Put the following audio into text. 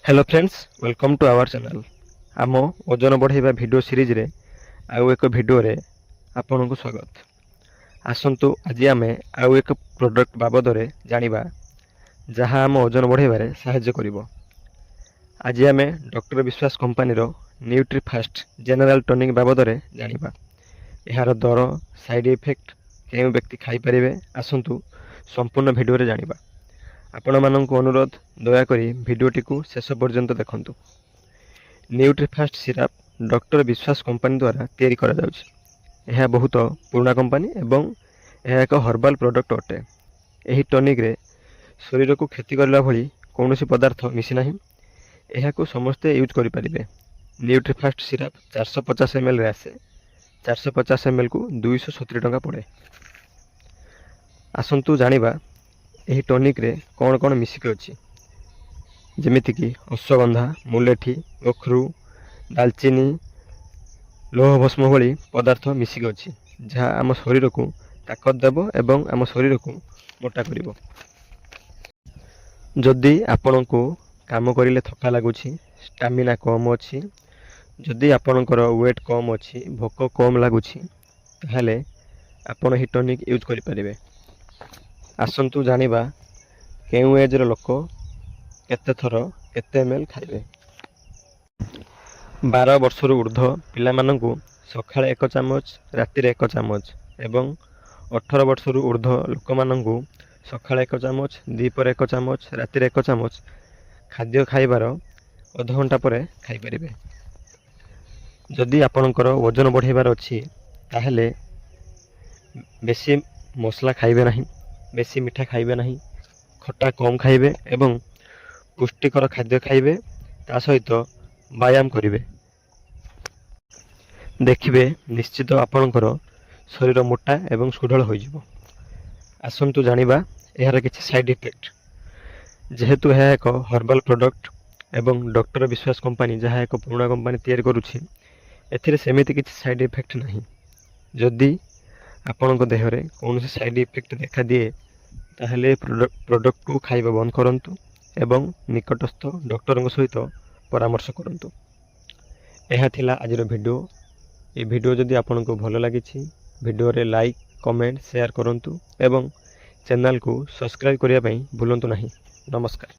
Hello friends, welcome to our channel. ଆମ ଓଜନ ବଢ଼ାଇବା ଭିଡ଼ିଓ ସିରିଜରେ ଆଉ ଏକ ଭିଡ଼ିଓରେ ଆପଣଙ୍କୁ ସ୍ୱାଗତ। ଆସନ୍ତୁ, ଆଜି ଆମେ ଆଉ ଏକ ପ୍ରଡ଼କ୍ଟ ବାବଦରେ ଜାଣିବା, ଯାହା ଆମ ଓଜନ ବଢ଼ାଇବାରେ ସାହାଯ୍ୟ କରିବ। ଆଜି ଆମେ ଡକ୍ଟର ବିଶ୍ୱାସ କମ୍ପାନୀର ନ୍ୟୁଟ୍ରି ଫାଷ୍ଟ ଜେନେରାଲ ଟନିକ୍ ବାବଦରେ ଜାଣିବା। ଏହାର ଦର, ସାଇଡ଼୍ ଇଫେକ୍ଟ, କେଉଁ ବ୍ୟକ୍ତି ଖାଇପାରିବେ, ଆସନ୍ତୁ ସମ୍ପୂର୍ଣ୍ଣ ଭିଡ଼ିଓରେ ଜାଣିବା। ଆପଣମାନଙ୍କୁ ଅନୁରୋଧ, ଦୟାକରି ଭିଡ଼ିଓଟିକୁ ଶେଷ ପର୍ଯ୍ୟନ୍ତ ଦେଖନ୍ତୁ। ନ୍ୟୁଟ୍ରିଫାଷ୍ଟ ସିରାପ୍ ଡକ୍ଟର ବିଶ୍ୱାସ କମ୍ପାନୀ ଦ୍ୱାରା ତିଆରି କରାଯାଉଛି। ଏହା ବହୁତ ପୁରୁଣା କମ୍ପାନୀ ଏବଂ ଏହା ଏକ ହର୍ବାଲ୍ ପ୍ରଡ଼କ୍ଟ ଅଟେ। ଏହି ଟନିକ୍ରେ ଶରୀରକୁ କ୍ଷତି କରିଲା ଭଳି କୌଣସି ପଦାର୍ଥ ମିଶିନାହିଁ। ଏହାକୁ ସମସ୍ତେ ୟୁଜ୍ କରିପାରିବେ। ନ୍ୟୁଟ୍ରିଫାଷ୍ଟ ସିରାପ୍ 450 ଏମ୍ଏଲ୍ରେ ଆସେ। 450 ଏମ୍ଏଲ୍କୁ 270 ଟଙ୍କା ପଡ଼େ। ଆସନ୍ତୁ ଜାଣିବା ଏହି ଟନିକ୍ରେ କ'ଣ କ'ଣ ମିଶିକି ଅଛି। ଯେମିତିକି ଅଶ୍ୱଗନ୍ଧା, ମୁଲେଠି, ଗୋଖରୁ, ଡାଲଚିନି, ଲୌହ ଭସ୍ମ ଭଳି ପଦାର୍ଥ ମିଶିକି ଅଛି, ଯାହା ଆମ ଶରୀରକୁ ତାକତ ଦେବ ଏବଂ ଆମ ଶରୀରକୁ ମୋଟା କରିବ। ଯଦି ଆପଣଙ୍କୁ କାମ କରିଲେ ଥକା ଲାଗୁଛି, ଷ୍ଟାମିନା କମ୍ ଅଛି, ଯଦି ଆପଣଙ୍କର ୱେଟ୍ କମ୍ ଅଛି, ଭୋକ କମ୍ ଲାଗୁଛି, ତାହେଲେ ଆପଣ ଏହି ଟନିକ୍ ୟୁଜ୍ କରିପାରିବେ। ଆସନ୍ତୁ ଜାଣିବା କେଉଁ ଏଜ୍ର ଲୋକ କେତେ ଥର କେତେ ଏମ୍ ଏଲ୍ ଖାଇବେ। 12 ବର୍ଷରୁ ଉର୍ଦ୍ଧ୍ୱ ପିଲାମାନଙ୍କୁ ସକାଳେ ଏକ ଚାମଚ, ରାତିରେ ଏକ ଚାମଚ ଏବଂ 18 ବର୍ଷରୁ ଉର୍ଦ୍ଧ୍ୱ ଲୋକମାନଙ୍କୁ ସକାଳେ ଏକ ଚାମଚ, ଦ୍ୱିପହରେ ଏକ ଚାମଚ, ରାତିରେ ଏକ ଚାମଚ ଖାଦ୍ୟ ଖାଇବାର ଅଧଘଣ୍ଟା ପରେ ଖାଇପାରିବେ। ଯଦି ଆପଣଙ୍କର ଓଜନ ବଢ଼ାଇବାର ଅଛି, ତାହେଲେ ବେଶୀ ମସଲା ଖାଇବେ ନାହିଁ, ବେଶୀ ମିଠା ଖାଇବେ ନାହିଁ, ଖଟା କମ୍ ଖାଇବେ ଏବଂ ପୁଷ୍ଟିକର ଖାଦ୍ୟ ଖାଇବେ। ତା ସହିତ ବ୍ୟାୟାମ କରିବେ। ଦେଖିବେ, ନିଶ୍ଚିତ ଆପଣଙ୍କର ଶରୀର ମୋଟା ଏବଂ ସୁଢଳ ହୋଇଯିବ। ଆସନ୍ତୁ ଜାଣିବା ଏହାର କିଛି ସାଇଡ଼୍ ଇଫେକ୍ଟ। ଯେହେତୁ ଏହା ଏକ ହର୍ବାଲ୍ ପ୍ରଡ଼କ୍ଟ ଏବଂ ଡକ୍ଟର ବିଶ୍ୱାସ କମ୍ପାନୀ, ଯାହା ଏକ ପୁରୁଣା କମ୍ପାନୀ, ତିଆରି କରୁଛି, ଏଥିରେ ସେମିତି କିଛି ସାଇଡ଼୍ ଇଫେକ୍ଟ ନାହିଁ। ଯଦି ଆପଣଙ୍କ ଦେହରେ କୌଣସି ସାଇଡ଼୍ ଇଫେକ୍ଟ ଦେଖାଦିଏ, ତାହେଲେ ପ୍ରଡ଼କ୍ଟକୁ ଖାଇବା ବନ୍ଦ କରନ୍ତୁ ଏବଂ ନିକଟସ୍ଥ ଡକ୍ଟରଙ୍କ ସହିତ ପରାମର୍ଶ କରନ୍ତୁ। ଏହା ଥିଲା ଆଜିର ଭିଡ଼ିଓ। ଏ ଭିଡ଼ିଓ ଯଦି ଆପଣଙ୍କୁ ଭଲ ଲାଗିଛି, ଭିଡ଼ିଓରେ ଲାଇକ୍, କମେଣ୍ଟ, ସେୟାର କରନ୍ତୁ ଏବଂ ଚ୍ୟାନେଲକୁ ସବସ୍କ୍ରାଇବ୍ କରିବା ପାଇଁ ଭୁଲନ୍ତୁ ନାହିଁ। ନମସ୍କାର।